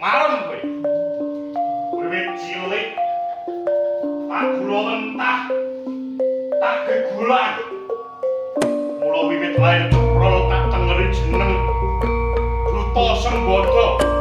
Marem kowe. Wiwit cilik tak gula mentah, tak gegulan. Mula wiwit lahir ceprol tak tengeri jeneng Duta Sembada.